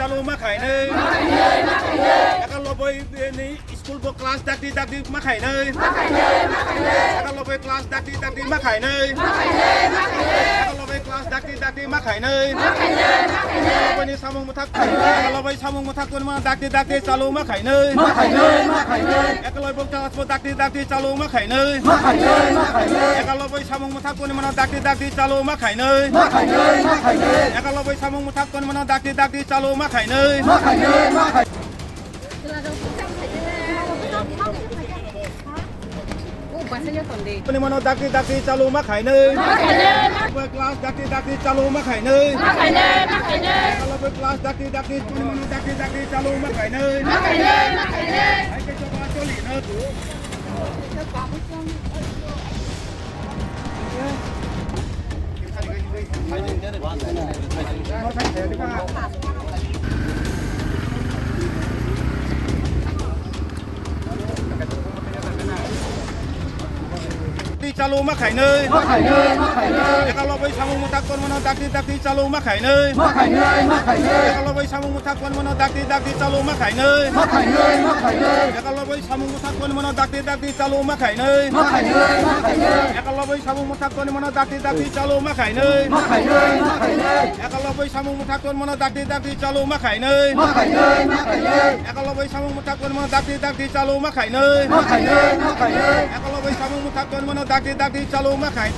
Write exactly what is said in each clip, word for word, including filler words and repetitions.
Chalo ma khainwi. Ekaloboi ni school bo class dakti dakti ma khainwi. Ekaloboi class dakti dakti ma khainwi. Ekaloboi class dakti dakti ma khainwi. Ekaloboi ni samung muthak. Ekaloboi samung muthak toni mano dakti dakti chalo ma khainwi. Ekaloboi class bo dakti dakti chalo ma khainwi. Ekaloboi samung muthak toni mano dakti dakti chalo ma khainwi. Ekaloboi samung muthak toni mano dakti dakti chalo ma khainwi. Toni mano dakti dakti chalo ma khainwi. Class dakti dakti chalo ma khainwi. Ekaloboi class dakti dakti toni mano dakti dakti chalo ma khainwi. Hai ke choba choli na tu. Chalo ma khainwi. Ekaloboi samung muthak toni mano dakti dakti chalo ma khainwi. Ekaloboi samung muthak toni mano dakti dakti chalo ma khainwi. Ekaloboi samung muthak toni mano dakti dakti chalo ma khainwi. Ekaloboi samung muthak toni mano dakti dakti chalo ma khainwi. Ekaloboi samung muthak toni mano dakti dakti chalo ma khainwi. Ekaloboi samung muthak toni mano dakti dakti chalo ma khainwi. Ekaloboi samung muthak toni mano dakti dakti chalo ma khainwi.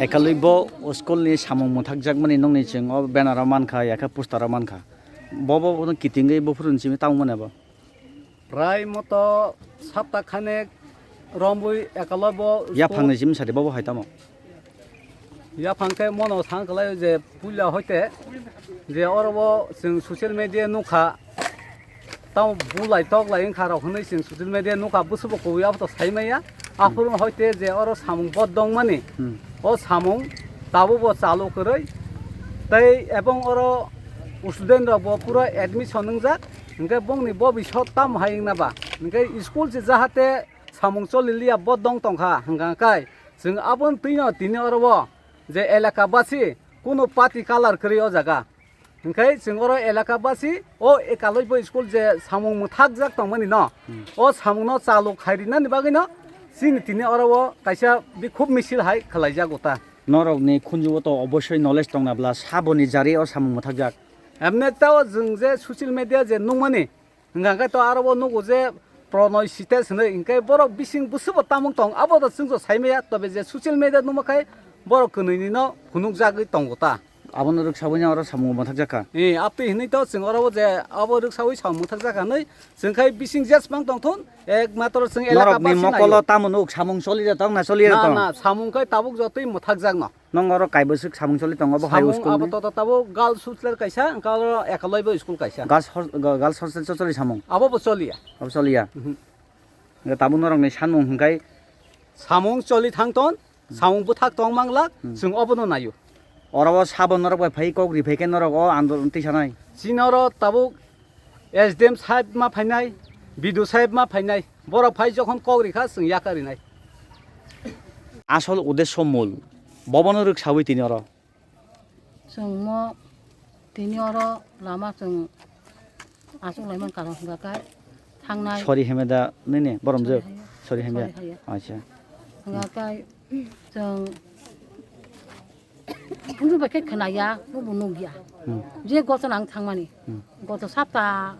Ekalwi bo school ni samung mwthakjakmani nokni chwng o banner o mankha, yakhe poster o mankha. Bo, bo, bo kitingwi buphuru ni simi tamo mane bo. Prai moto sapta khanek rombwi ekalwi bo school. Yaphang ni simi sadi bo, bo hai tamo. Yaphang khe mono sang kwlai je puila hoite je oro bo chwng social media nukha. Tamo bulai toklai wngkha rok hwnwi chwng social media nukha, bwswkbo kubui abo to sai maya. Hmm. Aphuru hoite je oro samung bodongmani, hmm, o samung tabukbo chalu kwrwi. Tei ebong oro student rokbo pura admission wngjak, hwnkhe bongni bobisot tamo hai wngna ba? Hwnkhe school se jahate samung choli liya bodong tongkha, hwnkha khe chwng aboni twino tini oro o je elaka basi kunu party colour kwrwi o jaga. Hwnkhe chwng oro elaka basi o ekalwi bo school je samung mwthakjak tongmani no, hmm, o samungno chalu khai rinani bagwino chini tini oro o kaisa bikhuk misil hai khwlaijago ta. Norokni khunjugo to obosoi knowledge tongna bla saboni jari o samung mwthakjak. Emne tao chwng je social media je nukmani, hwnkha khe to aro bo nugo je Pranay Sitesh hinwi, hinkhe borok bising bwswkbo tamung tong, abo to chwngso saimaya, tobe je social media nukma khai borok kwnwini no phunukjagwi tongo ta. Abono rwksaui no oro samung mwthakjak kha. Eh, aptwi hinwi to chwng oro bo je abo rwksaui samung mwthakjak kha hinwi, chwng khai bising jesmang tongthun, ekmatro chwng elaka basi naio. Norokni mokolo tamo nuk samung choli de tong na choli de tong? Na, na, samung khai tabuk jotoi mwthakjak no. Nong oro kaibwswk samung choli tongo bo hai school ni? Samung abo to, to tabuk girls hostel kaisa, hwnkhe oro ekalwi bo school kaisa. Girls hos-, girls hostel so choli samung? Abo bo choliya. Abo choliya? Mhm. Hwnkhe tabuk norokni sanmung hwnkhe? Samung choli thang ton, hmm, samung bwthak tong manglak, hmm, chwng obono naio. Oro o sabo norok bai phai kok ri phai khe norok o andolon twi sanai? Chini oro tabuk S D M saheb ma phainai, B D O saheb ma phainai, borok phai jokhon kok rikha chwng yaka rinai. Asol uddesho mul, bobono rwksaui tini oro. Chwng mo tini oro lama chwng achuk lai man karo hwnkha khe thangnai. Sori hemeda nini boromjwk? Sori hemya. Sori hemya. Sori hemya. Acha. Hwnkha khe chwng Khunju bai khe khwnaya, bubo nukya. Hmm. Je gochona ang thangmani. Hmm. Goto sapta,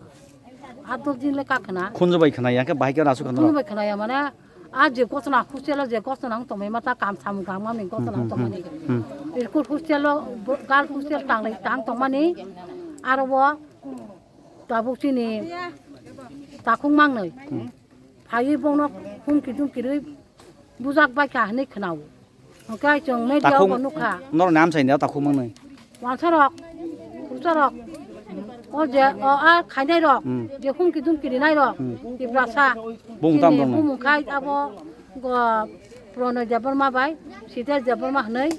aat dos din le kha khna. Khunju bai khwnaya, khe bahai khe rasu khna. Khunju bai khwnaya mane, a je gochona hostel o je gochona ang tongmani mata kam samung kang mani gochona ang tongmani. Hmm, hmm, hmm. School hostel o, bo-, girl hostel tanglai tang tongmani, aro bo Tabuk chini takhuk mangnwi. Hmm. Phaiwi bono humki dumki rwi bujak baikha hinwi khwnao. Hwnkhe chwng media o Takhuk bo nukha. Norokni amchaini o takhuk mangnwi. Wansarok, khurusarok, o je, o a khainairok, Hmm. je humki dumki rinairok, Hmm. Tiprasa. Bumung tam Chini dong nai? Bumung khai abo go Pranay Debbarma bai, Sitesh Debbarma hinwi,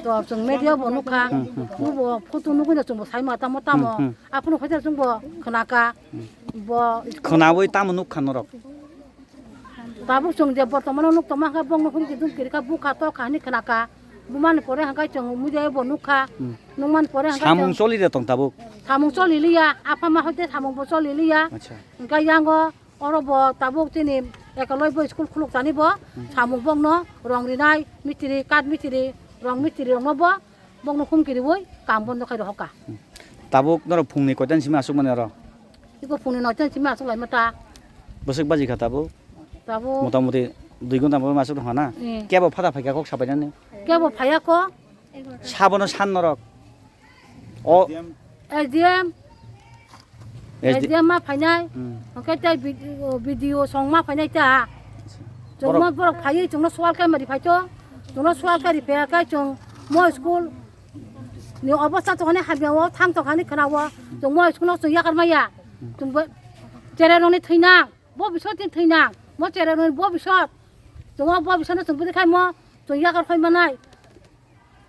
to chwng media bo nukha. Hmm, hmm, hmm. Bo photo nugwi no chwngbo saima tamo tamo. Hmm, hmm. Aphano khaisa chwngbo khnaka. Hmm. Bo Khwnawi tamo nukha norok? Tabuk chwng je bortomano nuk tongma khe bongno humki dumki rikha, bukha tokha hinwi khnaka. Bumani pore hwnkhe chwng media bo nukha. Hmm. Nukmani pore hwnkhe Samung chwng choli de tong tabuk? Samung choli liya, apha ma hoite samung bo choli liya. Acha. Hwnkhe yango oro bo tabuk chini ekoloi bo school khuluk tani bo Hmm. samung bongno rong rinai mistiri, kath mistiri, rong mistiri rokno bo bongno humki riwi kam bondo khai rohorka. Hmm. Tabuk norok phungni koitan simi asukmani oro? Iko phungni noitan simi asuk laima ta. Bwswk baji kha tabuk? Tabuk. Motamuti dui ghonta bo asuk tongkha na? Hmm. Kebo phada phaikha kok sabainani? Kebo phaiya ko. Sabono san norok. O S D M. S D M. S D M ma phainai. Hmm. Hwnkhe tei video, video song ma phainai ta. Chwngno Borok borok phaiwi chwngno swal khe mari phaito. Chwngno swal khe ri phaiya khe chwng mo school ni obostha tongani hamya o thang tongani khwna o. Chwng mo school no chwng yakar maya. Chwng bo cherai rokni thwina. Bo bisot tin thwina. Mo cherai rokni bo bisot. Chwng o bo bisot no chwng bwdwi khai mo chwng yakar phai manai.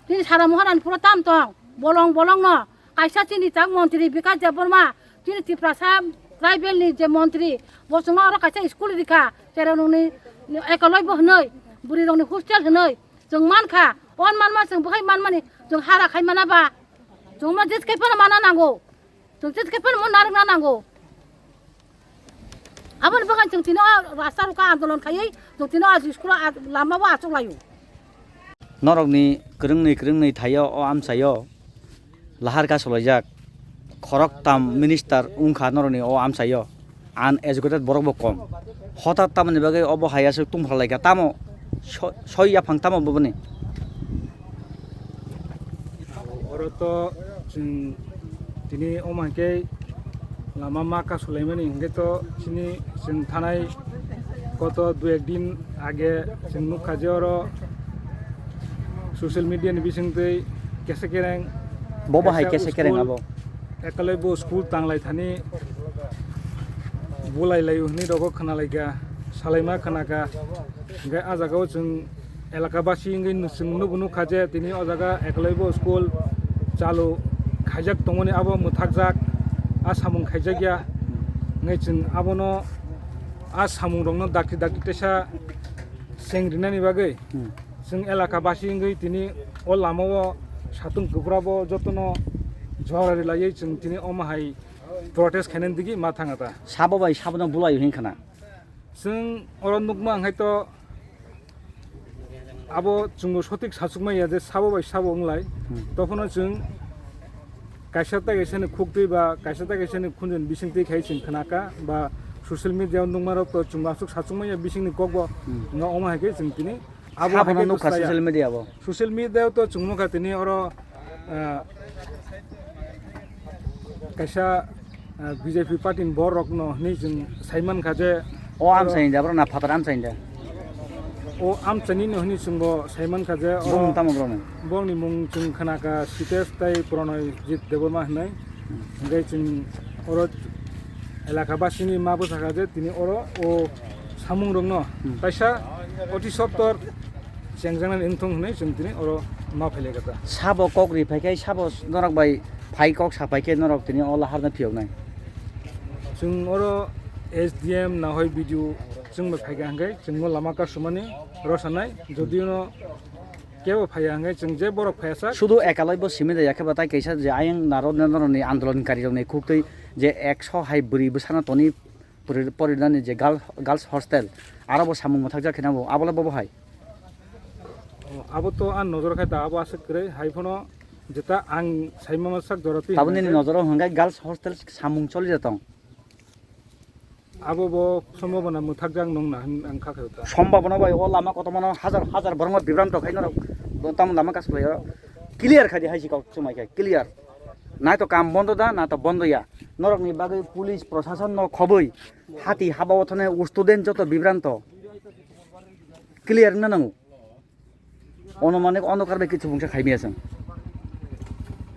Chini sara Maharani pura tam tong, bolong bolong no. Kaisa chini tak montri Bikash Debbarma, chini Tiprasa tribal ni je montri, bo chwngno oro kaisa school rikha, cherai nungni ekoloi bo hwnwi, bwrwi rokni hostel hwnwi, chwng mankha, on manma chwng bwkhai manmani, chwng hara khai mana ba, chwngno jes khai phano mana nango. Chwng chwng khe phano mo narwkna nango. Aboni bagwi chwng tino rasta rwkha andolon khaiwi chwng tino school o lama o achuk laio. Norokni kwrwngni kwrwngni thaio o amchaio lahar kasulaijak khoroktham minister wngkha norokni o amchaio. Uneducated borok bo kom. Hotat tamoni bagwi obo hai aswk tungphra laikha, tamo so-, soi yaphang tamo boboni? Oro to chwng tini omo hai khe lama ma kasulaimani hinkhe to chini chwng thanai koto dui ek din age chwng nukha je oro social media ni bisingtwi kesa kereng Bobo hai kaisa kesa kereng school abo. Ekalai bo school tanglai thani bulai lai hwnwi rogo khna laikha, salaima khna kha. Hwnkhe ah jaga o chwng elaka basi wngwi chwng nubo nukha je tini o jaga ekalai bo school chalu khaijak tongmani abo mwthakjak, ah samung khaijakya. Hwnkhe chwng abono ah samung rokno dakti dakti teisa seng rinani bagwi Hmm. chwng elaka basi wngwi tini o lama o satung kwbra bo jotono jora rilaiwi chwng tini omo hai protest khainani digwi ma thanga ta. Sabo bai sabono bulai hwnwi khna. Chwng oro nukma hwnkhe to abo chwngbo sotik sachukmaya je sabo bai sabo wnglai. Hmm. Tokhono chwng kaisa ta kaisa ni khuktwi ba kaisa ta kaisa ni khunjoni bisingtwi khai chwng khnaka ba social media o nukma rok to chwngbo aswk sachukmaya bisingni kokbo Hmm. wngkha omo hai khe chwng tini Abo Sabono hai khe nukha bwslaiya. Social media o. Social media o to chwng nukha tini oro, ah, kaisa, ah, B J P party ni borok no hinwi chwng sai mankha je O oro amchaini da, bro, na phatar amchaini da? O amchaini no hinwi chwngbo sai mankha je oro Bumung tamo bro ni? Bongni mung chwng khnakha Sitesh tei Pranojit Debbarma hinwi. Hmm. Hwnkhe chwng oro elaka basini ma bwsakha je tini oro o samung rokno Hmm. kaisa oti soptor chengjaknani wngthong hwnwi chwng tini oro ma phailai kha ta. Sabo kok ri phai khe, sabo norok bai phai kok sa phai khe norok tini o laharno phiyoknai. Chwng oro S D M na hoi B D O chwng bai phai kha hwnkhe chwngno lama kasumani rw sanai, jodi no kebo phaiya hwnkhe chwng je borok phaiya sak. Sudu ekalai bo simi da yakhe ba tai kaisa je ayang naro norokni andolon kari rokni khuktwi je ekso hai bwrwi bwsano toni pori-, porinani je girl-, girls hostel, aro bo samung mwthakjak khe nabo, abo le bobo hai? O, abo to ang nojor khai ta, abo aswk kwrwi, hai phano jeta ang sai mama sak jora twi Tabuk hwnka nini khe nojoro hwnkhai girls hostel samung choli da tong? Abo bo sombhabona mwthakjak nung na hwn ang kha khe ta. Sombhabona bai o lama kotormano hajar hajar borokno bibranto khai norok bo tamo lama kasu lai o. Clear khai di hai si kok chumai khai, clear. Na to kam bondo da, na to bondo ya. Norokni bagwi police prosason no khobwi hati haba o thane student joto bibranto clear wngna nango. Onomanik onokar bai kichu bungsa khaimaya chwng.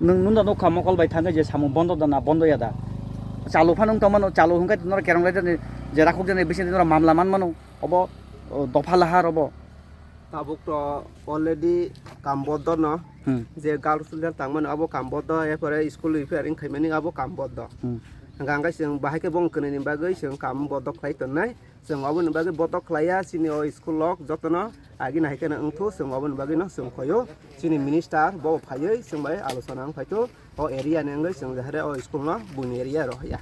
Nwng nunda nukha mokol bai thangkhe je samung bondo da na bondo ya da. Chalu phano wng tongmano, chalu hwnkhe norok kerong lai jani je rakhok jani bising norok mamla manmano. Obo, o, dopha lahar obo. Tabuk to already kam bondo no. Hmm. Je girls hostel tangmani abo kam bondo, erpore school repair wng khaimani abo kam bondo. Hmm. Hwnkha hwnkhe chwng bahai khe bong kwnwi ni bagwi chwng kam bondo khlai tongnai. Chwng oboni bagwi bondo khlaiya chini o school rok jotono agi nahai kheno wngthu, chwng oboni bagwi no chwng khoyo. Chini minister bo phaiwi chwng bai alochona wng phaithu o area ni wngwi chwng jahare o school no buini area rohorya.